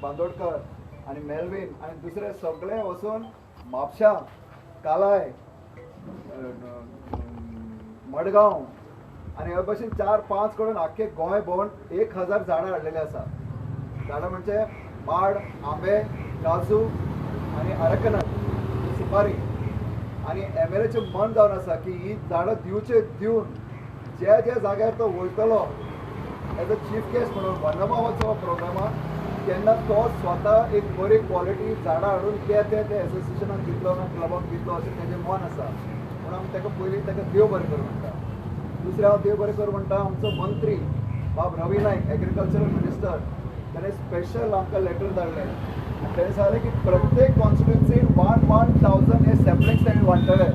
बांदोडकर आनी मेलवीन आनी दुसरे सगळे वचून म्हापशा, कालाय, मडगांव आनी हे भशेन 4-5 कडेन आख्खे गोंय भोंवन 1000 झाडां हाडलेली आसा. झाडां म्हणजे माड, आंबे, काजू आनी अरकनट सुपारी. आनी एमएलएचें मन जावन आसा की ही झाडां दिवचे दिवन ज्या ज्या जाग्यार तो वयतलो एज अ चीफ गेस्ट म्हणून वनमहोत्सव प्रोग्रामाक तेन्ना तो स्वता एक बरी क्वॉलिटी झाडां हाडून ते ते ते एसोसिएशनाक दितलो ना क्लबाक दितलो अशें तेजें मन आसा. म्हणून आमी ताका पयलीं ताका देव बरें करूं म्हणटा. दुसरें हांव देव बरें करूं म्हणटा आमचो मंत्री बाब रवी नायक, एग्रीकल्चरल मिनिस्टर, ताणें स्पेशल आमकां लेटर धाडलें आनी ताणें सांगलें की प्रत्येक कॉन्स्टिट्युन्सीन 1,000 हे सॅपलिंग्स ताणें वांट्टले.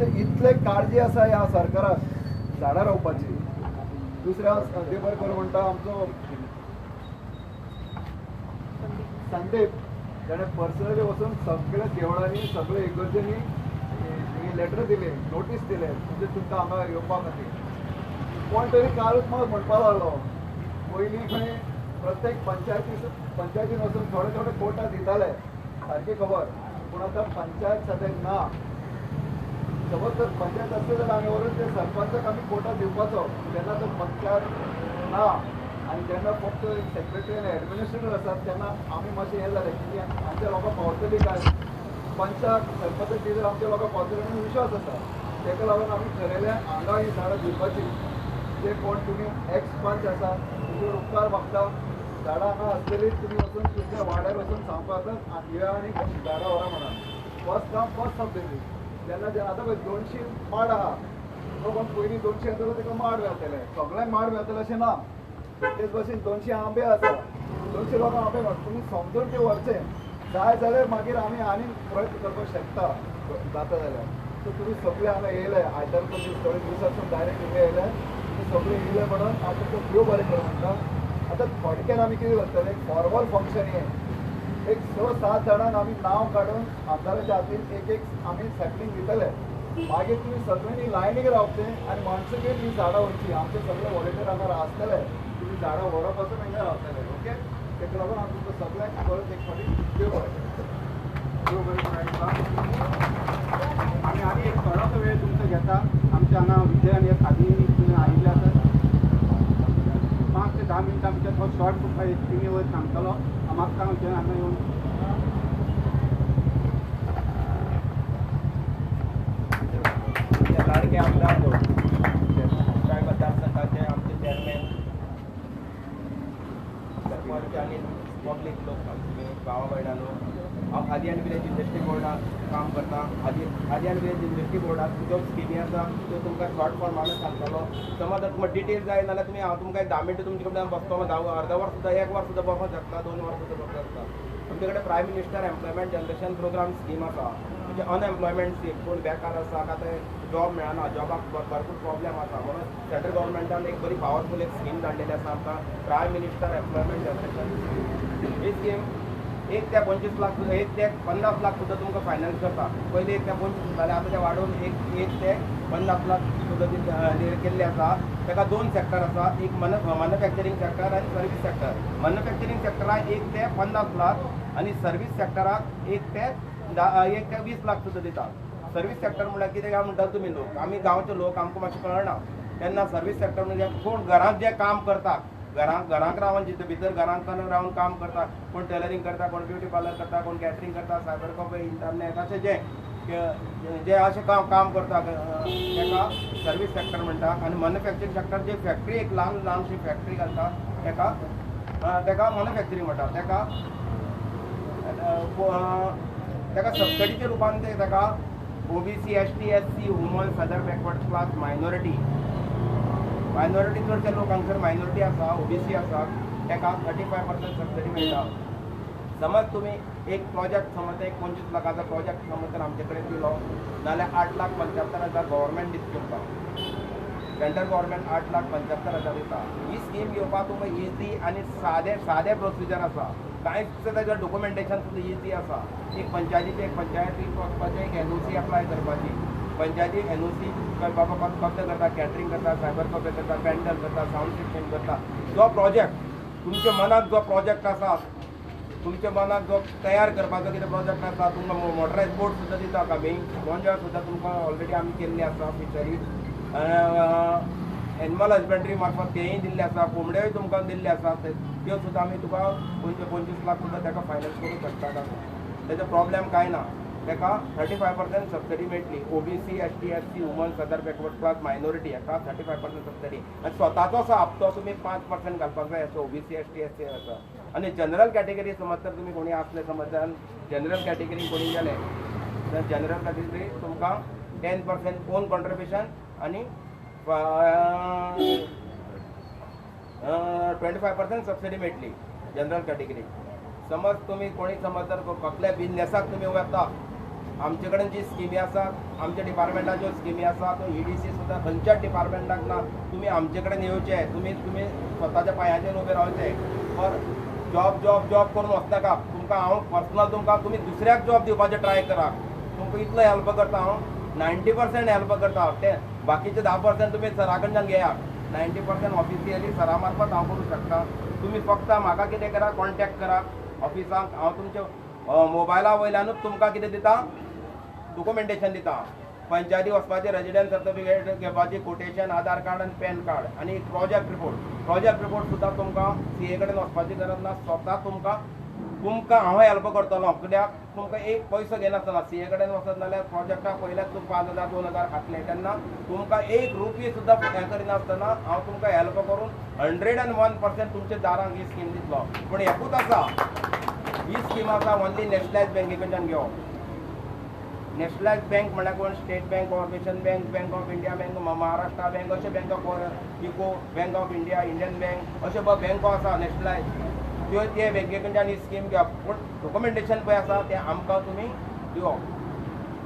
तर इतले काळजी आसा ह्या सरकाराक झाडां रोवपाची. दुसरें हांव देव बरें करूं म्हणटा आमचो संदीप, ताणें पर्सनली वचून सगळ्या देवळांनी सगळे इगर्जेंनी लेटर दिले, नोटीस दिले म्हणजे तुमकां हांगा येवपा खातीर. कोण तरी कालूच म्हाका म्हणपाक लागलो पयलीं खंय प्रत्येक पंचायतीन वचून थोडे थोडे कोटा दिताले, सारकी खबर. पूण आतां पंचायत सद्याक ना. सपोज जर पंचायत आसली जाल्यार आमी व्हरून ते सरपंचाक आमी कोटा दिवपाचो. तेन्ना तर पंचायत ना आनी जेन्ना फक्त एक सेक्रेटरी आनी एडमिनिस्ट्रेटर आसात तेन्ना आमी मातशें हें जालें की आमच्या लोकांक पावतली काय, पंचाक सरपंचाक दिली जाल्यार आमच्या लोकांक पावतली म्हणून विश्वास आसा. ताका लागून आमी ठरयलें हांगा ही झाडां दिवपाची. जे कोण तुमी एक्स पंच आसा तुमचे उपकार मागता, झाडां हांगा आसतली तुमी वचून तुमच्या वाड्यार वचून सांगपाक या आनी झाडां व्हरा म्हणून. फर्स्ट काम फर्स्ट सब दिली जेन्ना जेन्ना आतां पळय 200 माड आहा, तो कोण पयलीं 200 येतलो ताका माड मेळटले, सगळ्यांक माड मेळटले अशें ना. तेच भशेन 200 आंबे आसा, 200 लोकांक आंबे मेळटा. तुमी समजून ते व्हरचे जाय जाल्यार मागीर आमी आनी प्रयत्न करपाक शकता जाता जाल्यार. सो तुमी सगळे हांगा येयले आयतारचो दीस, थोडे दिवसासून डायरेक्ट हिंगा येयले, तुमी सगळे येयले म्हणून हांव तुमकां देव बरें करूं म्हणटा. आतां थोडक्यान आमी कितें करतले, फॉर्मल फंक्शन हें एक 6-7 जाणांक आमी नांव काडून आमदाराच्या हातीन एक एक आमी सॅपलिंग दितले. मागीर तुमी सगळ्यांनी लायनीक रावचें आनी माणसगीर ही झाडां व्हरची. आमचे सगळे वॉलेंटियर हांगा आसतले, तुमी झाडां व्हरप पासून हांगा रावतले. ओके, ताका लागून हांव तुमकां सगळ्यांक परत एक फावटी देव बरें करूं. देव बरें करूं. आमी आनी एक थोडोसो वेळ तुमचो घेता. आमच्या हांगा विजय आनी खादी आयिल्ले आसात. 5 ते 10 मिनटां भितर तो शॉर्ट तुमकां एक स्किमी वयर सांगतलो. हांव मागता विजय हांगा येवन. लाडके आमदार काय मतदारसंघाचे आमचे चेअरमॅन, सरपंच आनी पब्लीक लोक, आमचे भावा भयणां लोक. हांव खादी आनी विलेज इंडस्ट्री बोर्डाक काम करता. खादी आनी विलेज इंडस्ट्री बोर्डाक ज्यो स्किमी आसा त्यो तुमकां शॉर्ट फॉर्मान सांगतलो. समज जर तुमकां डिटेल जाय जाल्यार तुमी हांव तुमकां 10 मिनटां तुमचे कडेन बसतलो, अर्द वर सुद्दां, 1 वर सुद्दां बसूंक शकता, 2 वर सुद्दां बसूंक शकता. आमचे कडेन prime minister employment generation programme scheme आसा, म्हणजे अनएम्प्लॉयमेंट स्कीम. कोण बेकार आसा का ते जॉब मेळना, जॉबाक भरपूर प्रॉब्लेम आसा म्हणून सेंट्रल गव्हर्मेंटान एक बरी पावरफूल एक स्कीम धाडलेली आसा आमकां, prime minister employment generation scheme. ही स्कीम 1 ते 25 लाख, 1 ते 50 लाख सुद्दां तुमकां फायनान्स करता. पयलीं 1 ते 25 जाल्यार आतां ते वाडोवन 1 ते 50 लाख सुद्दां केल्ले आसा. ताका 2 सेक्टर आसा, एक मॅन्युफॅक्चरींग सेक्टर आनी सर्वीस सेक्टर. मॅन्युफॅक्चरींग सेक्टराक 1 ते 50 लाख आनी सर्वीस सेक्टराक 1 ते 20 लाख सुद्दां दिता. सर्वीस सेक्टर म्हणल्यार कितें काय म्हणटा तुमी लोक, आमी गांवचे लोक आमकां मातशें कळना. तेन्ना सर्वीस सेक्टर म्हणजे कोण घरांत जे काम करता, घरांक रावन जितले भितर घरांक रावन काम करता, कोण टेलरींग करता, कोण ब्युटी पार्लर करता, कोण कॅटरींग करता, सायबर कॉफे, इंटरनेट अशें जे जे अशें काम करता ताका सर्वीस सेक्टर म्हणटा. आनी मॅन्युफॅक्चरींग सेक्टर जे फॅक्टरी एक ल्हान ल्हानशी फॅक्टरी घालता ताका ताका मॅन्युफॅक्चरींग म्हणटा. ताका ताका सबसिडीच्या रुपान ते ताका OBC, ST, SC, womens, other backward class, minority minority चडशे लोक हांगसर मायनॉरिटी आसा, ओबीसी आसा, ताका 35% सबसिडी मेळटा. समज तुमी एक प्रोजेक्ट समज एक 25 लाखाचो प्रोजेक्ट समज तर आमचे कडेन दिलो जाल्यार 8,75,000 गव्हर्मेंट दिता तुमकां, सेंट्रल गव्हर्मेंट 8,75,000 दिता. ही स्कीम घेवपाक तुमकां इजी आनी सादे सादे प्रोसिजर आसा, कांयच ताजें डॉक्युमेंटेशन सुद्दां इजी आसा. एक पंचायतीचें एक पंचायतीक वचपाचें एक एनओसी अप्लाय करपाची, पंचायती एनओसी बाबा कब्जा करता, कॅटरींग करता, सायबर कब्जा करता, पॅन्डल करता, सावंड सिस्टम करता. जो प्रोजेक्ट तुमच्या मनात जो प्रोजेक्ट आसा तुमच्या मनाक जो तयार करपाचो कितें प्रोजेक्ट आसा, तुमकां मोटरायज बोट सुद्दां दितात आमी, गोंजा सुद्दां तुमकां ऑलरेडी आमी केल्ली आसा फिशरी, एनिमल हजबंड्री मार्फत तेंय दिल्लें आसा, कोंबड्योय तुमकां दिल्ले आसा, त्यो सुद्दां आमी तुका 25 लाख सुद्दां ताका फायनान्स करूंक शकतात आमी. तेजो प्रॉब्लेम कांय ना, ताका 35% सबसिडी मेळटली. OBC, ST, SC, women, other backward class, minority हाका 35% सबसिडी. आनी स्वताचो असो हप्तो तुमी 5% घालपाक जाय असो ओबीसी, एसटी, एससी आसा. आनी जनरल कॅटेगरी समज तर तुमी कोणी आसले, समज जनरल कॅटेगरी कोणी गेले जाल्यार जनरल कॅटेगरी तुमकां 10% ओन कॉन्ट्रिब्युशन आनी 25% सबसिडी मेळटली जनरल कॅटेगरी. समज तुमी कोणी समज जर कसल्या बिजनेसाक तुमी वता, आमचे कडेन जी स्किमी आसा, आमच्या डिपार्टमेंटात ज्यो स्किमी आसा, तो ईडीसी सुद्दां खंयच्याच डिपार्टमेंटाक ना. तुमी आमचे कडेन येवचे, तुमी तुमी स्वताच्या पांयाचेर उबे रावचे. फॉर जॉब जॉब जॉब करून वचनाका. तुमकां हांव पर्सनल तुमकां तुमी दुसऱ्याक जॉब दिवपाचें ट्राय करा. तुमकां इतलो हेल्प करता हांव, 90% हेल्प करता. ते बाकीचे 10% तुमी सरा कडल्यान घेया. 90% ऑफिशियली सरा मार्फत हांव करूं शकता. तुमी फक्त म्हाका कितें करा, कॉन्टेक्ट करा ऑफिसाक. हांव तुमच्या मोबायला वयल्यानूच तुमकां कितें दिता, डॉक्युमेंटेशन दिता. पंचायती वचपाचें रेजिडंट सर्टिफिकेट घेवपाची, कोटेशन, आधार कार्ड आनी पॅन कार्ड आनी प्रोजेक्ट रिपोर्ट. प्रोजेक्ट रिपोर्ट सुद्दां तुमकां सीए कडेन वचपाची गरज ना. स्वता तुमकां तुमकां हांव हेल्प करतलो. कित्याक तुमकां एक पयसो घेनासतना सीए कडेन वचत जाल्यार प्रोजेक्टाक पयल्याच तुमकां 5,000 2,000 खातले, तेन्ना तुमकां एक रुपये सुद्दां हें करिनासतना हांव तुमकां हेल्प करून 101% तुमच्या दारांक ही स्कीम दितलो. पूण एकूच आसा, ही स्कीम आसा ओनली नॅशनलायज बँके कडल्यान घेवप. नॅशनलायज बँक म्हणल्यार कोण, State Bank, Corporation Bank, Bank of India bank, Maharashtra bank, अशे बँको, UCO Bank of India, Indian Bank, अश्यो बँको आसा नॅशनलायज, त्यो ते बँके कडल्यान ही स्कीम घेवप. पूण डॉक्युमेंटेशन पळय आसा तें आमकां तुमी दिवप.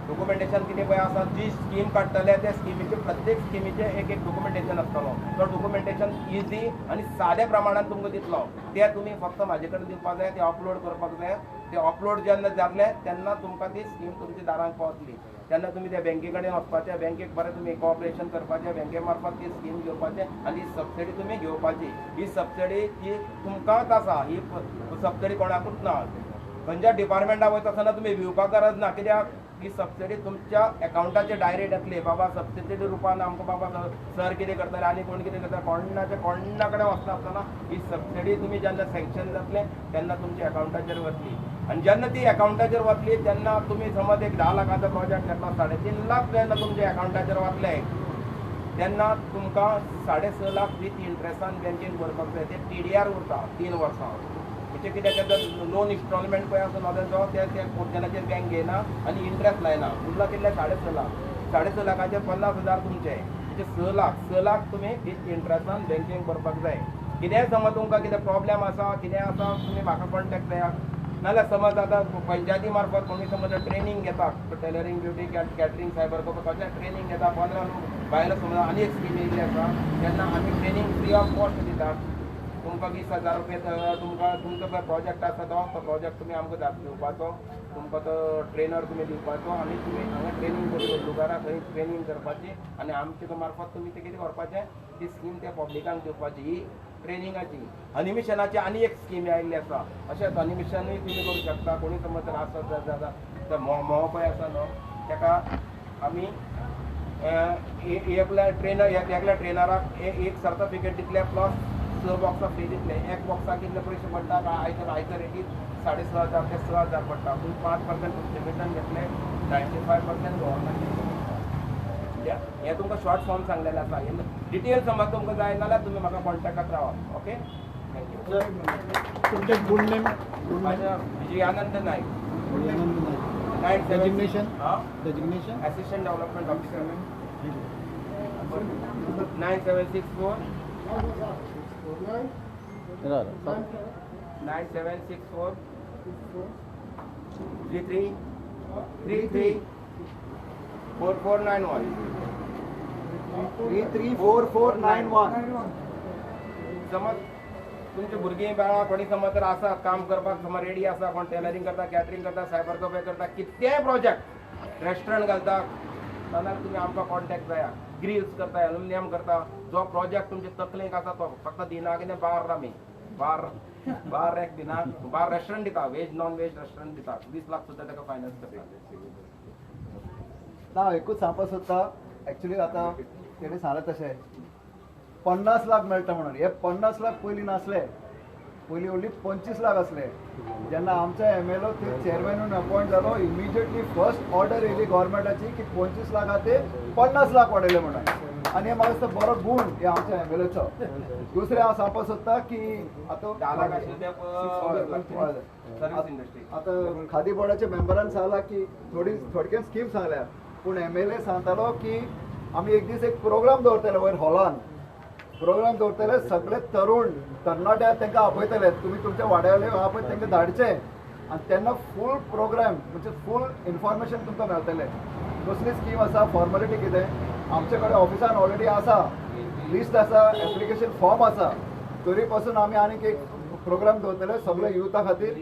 डॉक्युमेंटेशन कितें पळय आसा, जी स्कीम काडटले त्या स्किमीचे प्रत्येक स्किमीचें एक एक डॉक्युमेंटेशन आसतलो. तो डॉक्युमेंटेशन इजी आनी साद्या प्रमाणान तुमकां दितलो. तें तुमी फक्त म्हाजे कडेन दिवपाक जाय, तें अपलोड करपाक जाय. ते अपलोड जेन्ना जातले तेन्ना तुमकां ती स्कीम तुमच्या दारांक पावतली. तेन्ना तुमी त्या बँके कडेन वचपाचें, बँकेक बरें तुमी कॉपरेशन करपाचें, बँके मार्फत ती स्कीम घेवपाचें आनी ही सबसिडी तुमी घेवपाची. ही सबसिडी ही तुमकांच आसा, ही सबसिडी कोणाकूच ना. खंयच्या डिपार्टमेंटाक वयता आसतना तुमी भिवपाक गरज ना, कित्याक ही सबसिडी तुमच्या एकावंटाचेर डायरेक्ट येतली. बाबा सबसिडी रुपान आमकां बाबा सर कितें करतले आनी कोण कितें करतले, कोणाचे कोणा कडेन वचनासतना ही सबसिडी तुमी जेन्ना सँक्शन जातले तेन्ना तुमच्या एकावंटाचेर वतली. आनी जेन्ना ती एकावंटाचेर वतली तेन्ना तुमी समज एक 10 लाखाचो प्रोजेक्ट घेतला, 3.5 लाख जेन्ना तुमच्या एकावंटाचेर वतले तेन्ना तुमकां 6.5 लाख विथ इंट्रस्टान बँकेन भरपाक जाय. ते TDR उरता 3 वर्सां. म्हणजे कित्याक तेजो लोन इन्स्टॉलमेंट पळय आसा न्हू तेजो, ते पोर्शनाचेर बँक घेयना आनी इंट्रस्ट लायना. उरला कितले, 6.5 लाख. 6.5 लाखाचेर 50,000 तुमचे, म्हणजे 6 लाख. 6 लाख तुमी विथ इंट्रस्टान बँकेक भरपाक जाय. कितेंय समज तुमकां कितें प्रॉब्लेम आसा, कितें आसा, तुमी म्हाका कॉन्टेक्ट करात. नाजाल्यार समज आतां पंचायती मार्फत कोणी समज ट्रेनींग घेता, टेलरींग, ब्युटी, कॅटरींग, सायबर कसलें ट्रेनींग घेता, 15 लोक बायलो समज आनी एक स्कीम येयल्ली आसा, तेन्ना आमी ट्रेनींग फ्री ऑफ कॉस्ट दिता. तुमकां 20,000 रुपया तुमकां तुमचो पळय प्रोजेक्ट आसा तो प्रोजेक्ट तुमी आमकां दिवपाचो, तुमकां तो ट्रेनर तुमी दिवपाचो आनी तुमी हांगा ट्रेनींग करून लुगारा थंय ट्रेनींग करपाची आनी आमचे मार्फत तुमी तें कितें करपाचें, ती स्कीम त्या पब्लिकांक दिवपाची. ही ट्रेनिंगाची. अनिमिशनाची आनी एक स्कीम आयिल्ली आसा, अशेंच अनिमिशनूय तुमी करूं शकता. कोणी समज जर आसत जाल्यार तर म्होंव पळय आसा न्हू, ताका आमी एकल्या ट्रेनर एकल्या ट्रेनराक एक सर्टिफिकेट दितले प्लस 6 बॉक्सां फ्री दितले. एक बॉक्साक कितले पयशे पडटा, आयच्या रेटीर 6,500 ते 6,000 पडटा. पूण 5% कमिशन घेतले, 95% गव्हर्मेंट दितले. हें तुमकां शॉर्ट फॉर्म सांगलेलें आसा. डिटेल समज तुमकां जाय जाल्यार तुमी म्हाका कॉन्टेक्टाक रावात. Okay, thank you. तुमचें गुड नेम? म्हाजें Vijayanand Naik. Vijayanand Naik. 97 designation? Designation? Assistant development officer. 9764 9764 33 33 4491 33 4491. समज तुमची भुरगीं बाळां कोणी समज तर आसा काम करपाक समज रेडी आसा, कोण टेलरींग करता, कॅटरींग करता, सायबर कफे करता, कितेंय प्रोजेक्ट रेस्टॉरंट घालता जाल्यार तुमी आमकां कॉन्टेक्ट जाया. ग्रिल्स करता, एल्युमिनियम करता, जो प्रोजेक्ट तुमचे तकलेक आसा तो फक्त दिना कितें बार आमी बार बार रॅक दिना, बार रेस्टॉरंट दिता, व्हेज नॉन व्हेज रेस्टॉरंट दिता, 20 लाख सुद्दां ताका फायनान्स करता. ना एकूच सांगपाक सोदता, एक्चुली आतां तेणें सांगलें तशें 50 लाख मेळटा म्हणून, हे 50 लाख पयलीं नासले, पयलीं ओन्ली 25 लाख आसले. जेन्ना आमचो MLO थंय चेअरमॅन म्हणून अपॉयंट जालो, इमिजिएटली फर्स्ट ऑर्डर येयली गव्हर्मेंटाची की 25 लाखा ते 50 लाख वाडयले म्हणून. आनी हे म्हाका दिसता बरो गूण हे आमच्या MLOचो. दुसरें हांव सांगपाक सोदता की आतां 10 लाख आशिल्ले ते सर्वीस इंडस्ट्री. आतां खादी बोर्डाच्या मेंबरान सांगला की थोडी थोडक्यान स्कीम सांगल्या, पूण MLA सांगतालो की आमी एक दीस एक प्रोग्राम दवरतले वयर हॉलान, प्रोग्राम दवरतले, सगळे तरुण तरणाटे तांकां आपयतले, तुमी तुमच्या वाड्यावयले आपय तांकां धाडचे आनी तेन्ना फूल प्रोग्राम म्हणजे फूल इन्फॉर्मेशन तुमकां मेळटलें. कसली स्कीम आसा, फॉर्मेलिटी कितें, आमचे कडेन ऑफिसान ऑलरेडी आसा, लिस्ट आसा, एप्लिकेशन फॉर्म आसा. तरी पासून आमी आनीक एक प्रोग्राम दवरतले सगळे युथा खातीर.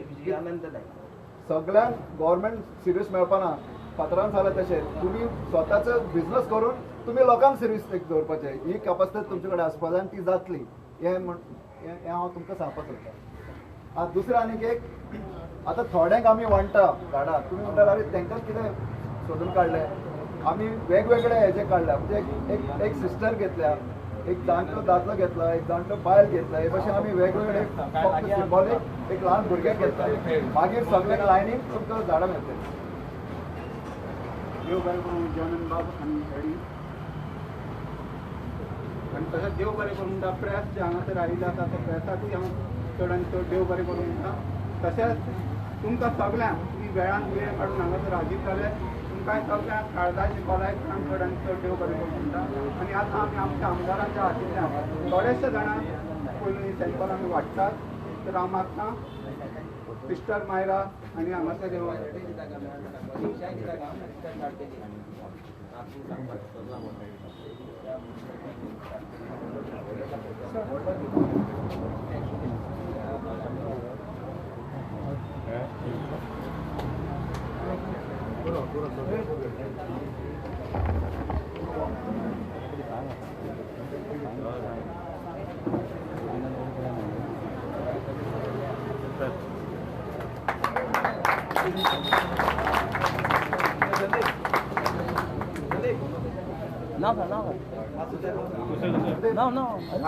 सगळ्यांक गव्हर्मेंट सिरियस मेळपाना, फातरान जालें तशें तुमी स्वताचो बिजनस करून तुमी लोकांक सिरियस दवरपाचें, ही कॅपॅसिटी तुमचे कडेन आसपा जाय आनी ती जातली, हें म्हण हें हांव तुमकां सांगपाक सोदतां. आतां दुसरें आनीक एक, आतां थोड्यांक आमी वांट्टा झाडां, तुमी म्हणटा आरे तांकांच कितें सोदून काडलें, आमी वेगवेगळे हेजे काडल्या, म्हणजे एक एक सिस्टर घेतल्या, एक जाणटो दादलो घेतला, एक जाणटो बायल घेतला, हे भशेन आमी वेगवेगळे फक्त सिंबॉलीक एक ल्हान भुरग्याक घेतला, मागीर सगळ्यांक लायनीन तुमकां झाडां मेळटलीं. देव बरें करूं विजयानंद बाब आनी हेडी, आनी तशेंच देव बरें करूं म्हणटा प्रेस जे हांगासर आयिल्ले आसा त्या प्रेसाकूय हांव चड आनी चड देव बरें करूं म्हणटा. तशेंच तुमकां सगळ्यांक तुमी वेळान वेळ काडून हांगासर हाजीर जाले, तुमकांय सगळ्यांक काळजाची खोलायेंतल्यान चड आनी चड देव बरें करूं म्हणटा. आनी आतां आमी आमच्या आमदारांच्या हातींतल्यान थोडेशे जाणां पयलीं सॅम्पल आमी वांट्टात. तर हांव मागतां सिस्टर मायरा आनी हांगासर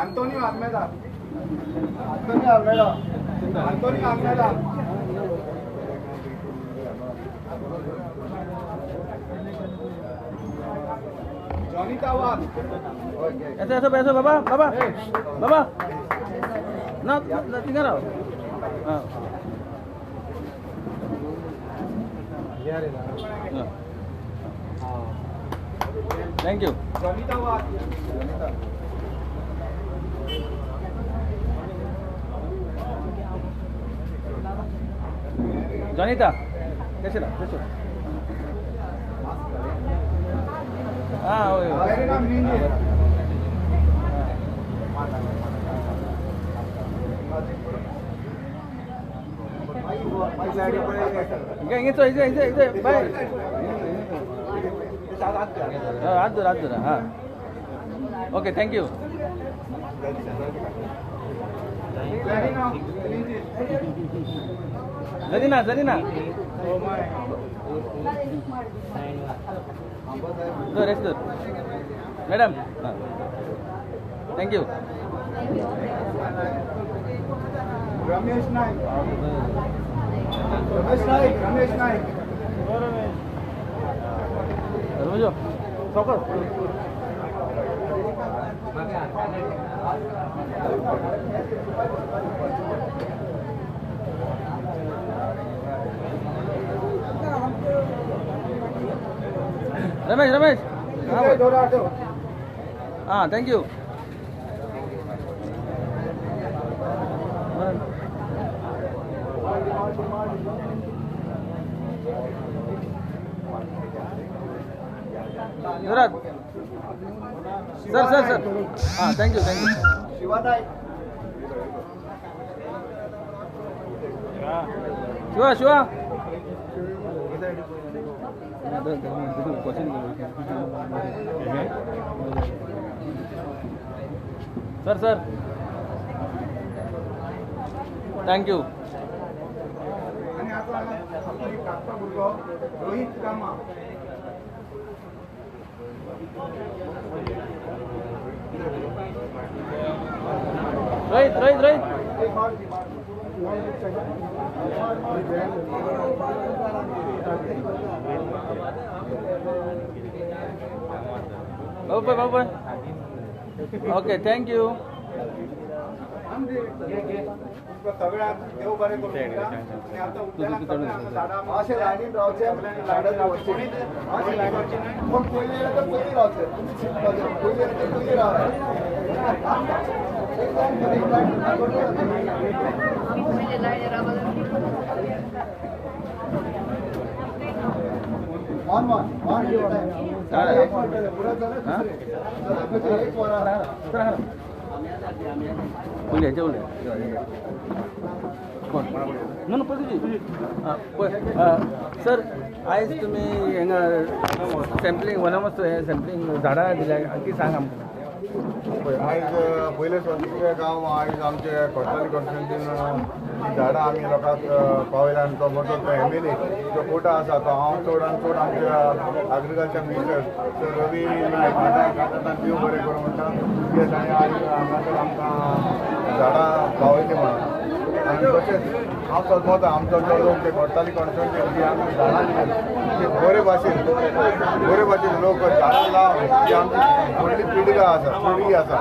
Antonio Almeida, Antonio Almeida, Antonio Almeida. Jonita Vaz. ऐसे ऐसे ऐसे बाबा बाबा बाबा ना ना तिंगा रहो. हाँ thank you. Jonita Vaz. Jonita कैसे रहा कैसे? हाँ वही हात धर. हां okay thank you. Zarina Zarina धर एस धर मॅडम. हां thank you. Ramesh Naik, Ramesh Naik, Ramesh Naik. Ramesh soccer. Ramesh Ramesh हाँ thank you. Sir sir sir हाँ thank you thank you. Shiva Naik, Shiva Shiva sir sir. Thank you. आनी आतां एक धाकटो भुरगो रोहित कामा. रोहित रोहित रोहित. बाबू बाबू. Okay, thank you. सगळ्यांक देव बरें करूं. अशें लायनीन रावचें, झाडां दवरचीं. कोण पयलीं येयले तर पयलीं रावचें, तुमी चिंतपाचें पयलीं येयले तर पयलीं रावात. वन वन वन एक म्हणटलें पुराय जालें दुसरें एक वरां. उलय उलय कोण न्हू न्हू पळय तुजी. पळय सर, आयज तुमी हांगा सॅम्पलींग वनमस्त हें सॅम्पलींग झाडां दिल्या, कितें सांग आमकां. पळय आयज पयले संस्कृताय गांव आयज आमचे कोर्टाली कॉन्स्टिट्युन्सीन झाडां आमी लोकांक पावयल्या आनी तो म्हजो तो एम एल ए जो कोटा आसा तो हांव चड आनी चड आमच्या agriculture minister sir Ravi Naik हांकां देव बरें करूं म्हणटा की ताणें आयज हांगासर आमकां झाडां पावयली म्हणून. आनी तशेंच हांव सदमता आमचो जो लोक ते कोर्टाली कॉन्स्टिट्युन्सीन जी आमी झाडां दिली ते बरे भाशेन लोक झाडां लावन जी आमची व्हडली पिळगी आसा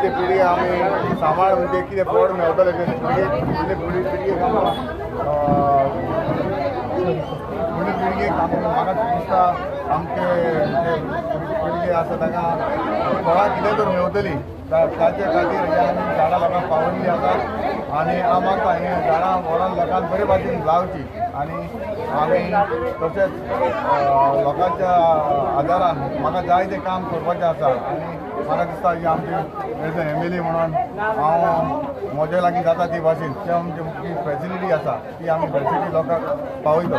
ते पिळगे आमी सांबाळ म्हणजे कितें पोट मेवतलें ते फुडले फुडली पिळगेक आमकां फुडले पिळगेक म्हाका दिसता आमचे जे पिळगे आसा तांकां फळां कितें तर मेवतली ताचे खातीर हे आमी झाडां लोकांक पावयल्ली आसा. आनी हांव मागता हें झाडां व्हरोन लोकांक बरे भाशेन लावची आनी आमी तशेंच लोकांच्या आदारान म्हाका जाय तें काम करपाचें आसा. आनी म्हाका दिसता की आमचे as a M L A म्हणून हांव म्हजे लागीं जाता ती भाशेन ते आमची फेसिलिटी आसा ती आमी फेसिलिटी लोकांक पावयतलो.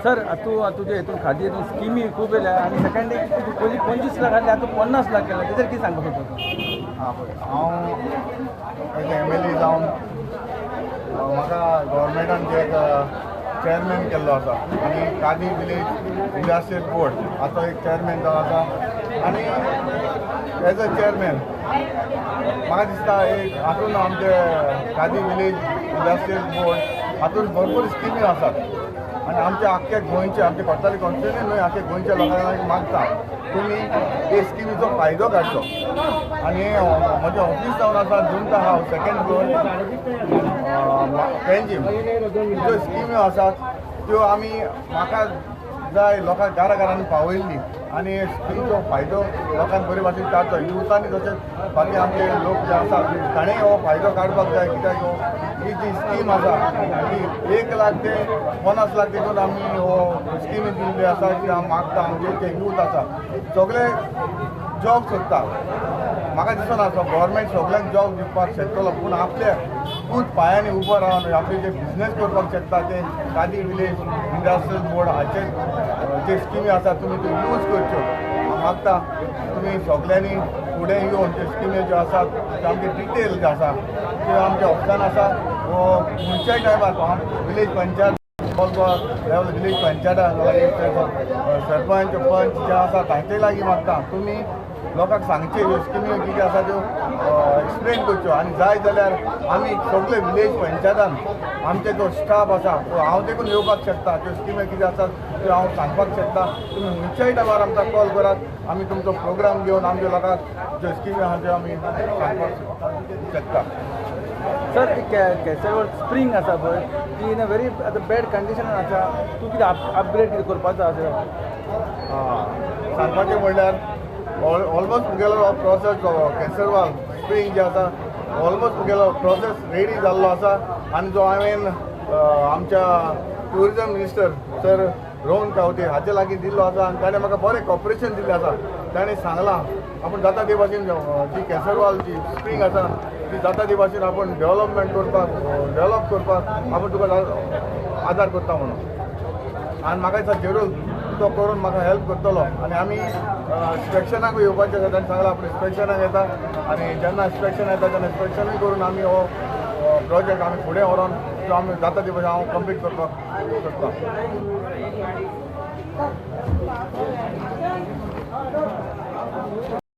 सर, तूं तुजे हितून खादी हितून स्किमी खूब येयल्या आनी सेकंड एक पयलीं 25 लाख आसले, आतां 50 लाख केला, तेजेर कितें सांगपाक सोदता तूं? आं पळय, हांव एज एम एल ए जावन म्हाका गव्हर्मेंटान जे एक चॅरमॅन केल्लो आसा आनी खादी विलेज इंडस्ट्रियल बोर्ड हाचो एक चॅरमॅन जावन आसा. आनी एज अ चॅरमॅन म्हाका दिसता एक हातून आमचे खादी विलेज इंडस्ट्रियल बोर्ड हातून भरपूर स्किमी आसात आनी आमच्या आख्ख्या गोंयचे आमचे कोर्टाली कॉन्स्टिट्युन्सी न्हय आख्या गोंयच्या लोकांक मागता तुमी हे स्किमीचो फायदो काडचो. आनी म्हजें ऑफीस जावन आसा जुंता हावस सेकेंड फ्लोर पेंजीम. ज्यो स्किम्यो आसात त्यो आमी म्हाका जाय लोकांक घरा घरांनी पावयल्ली आनी स्किमीचो फायदो लोकांक बरे भाशेन काडचो. युथांनी तशेंच बाकी आमचे लोक जे आसात ताणें हो फायदो काडपाक जाय कित्याक हो ही जी स्कीम आसा ती 1 लाख ते 50 लाख तितून आमी हो स्किमी दिल्ली आसा की हांव मागता आमचे जे यूथ आसा सगळे जॉब सोदता. म्हाका दिसना गव्हर्मेंट सगळ्यांक जॉब दिवपाक शकतलो, पूण आपल्या खूद पांयांनी उबो रावन आपले जे बिजनेस करपाक शकता ते खादी विलेज इंडस्ट्रियल बोर्ड हाचे जे स्किमी आसा तुमी त्यो यूज करच्यो. हांव मागता तुमी सगळ्यांनी फुडें येवन ज्यो स्किमी ज्यो आसात त्यो आमचे डिटेल जे आसा त्यो आमच्या ऑफिसान आसा वो खंयच्याय टायमार हांव विलेज पंचायत विलेज पंचायत सरपंच पंच जे आसा तांचे लागीं मागता तुमी लोकांक सांगचें ह्यो स्किमी कितें आसा त्यो एक्सप्लेन करच्यो. आनी जाय जाल्यार आमी सगळे विलेज पंचायतान आमचे जो स्टाफ आसा हांव देखून येवपाक शकता, त्यो स्किमी कितें आसात त्यो हांव सांगपाक शकता. तुमी खंयच्याय टायमार आमकां कॉल करात, आमी तुमचो प्रोग्राम घेवन आमच्या लोकांक ज्यो स्किमी आसा त्यो आमी सांगपाक शकता. सर, केसरवड स्प्रींग आसा पळय ती इन अ व्हेरी आतां बॅड कंडिशनान आसा, तूं कितें अपग्रेड कितें करपाचो आसा? सांगपाचें म्हणल्यार ऑलमोस्ट मुगेलो प्रोसेस केसरवाल स्प्रींग जे आसा ऑलमोस्ट मुगेलो प्रोसेस रेडी जाल्लो आसा. आनी जो हांवें आमच्या tourism minister sir Rohan Khaunte हाचे लागीं दिल्लो आसा आनी ताणें म्हाका बरें कॉपरेशन दिल्लें आसा. ताणें सांगलां आपूण जाता ते भाशेन जी केसरवाल जी स्प्रींग आसा ती जाता ते भाशेन आपूण डेवलपमेंट करपाक डेवलप करपाक आपूण तुका आदार करता म्हणून. आनी म्हाका दिसता जरूर तो करून म्हाका हेल्प करतलो. आनी आमी इन्स्पेक्शनाकूय येवपाचें आसा, ताणें सांगलां आपूण इन्स्पेक्शनाक येता आनी जेन्ना इन्स्पेक्शन येता तेन्ना इन्स्पेक्शनूय करून आमी हो प्रोजेक्ट आमी फुडें व्हरोन त्यो आमी जाता ती भाशेन हांव कंप्लीट करपाक सोदतां.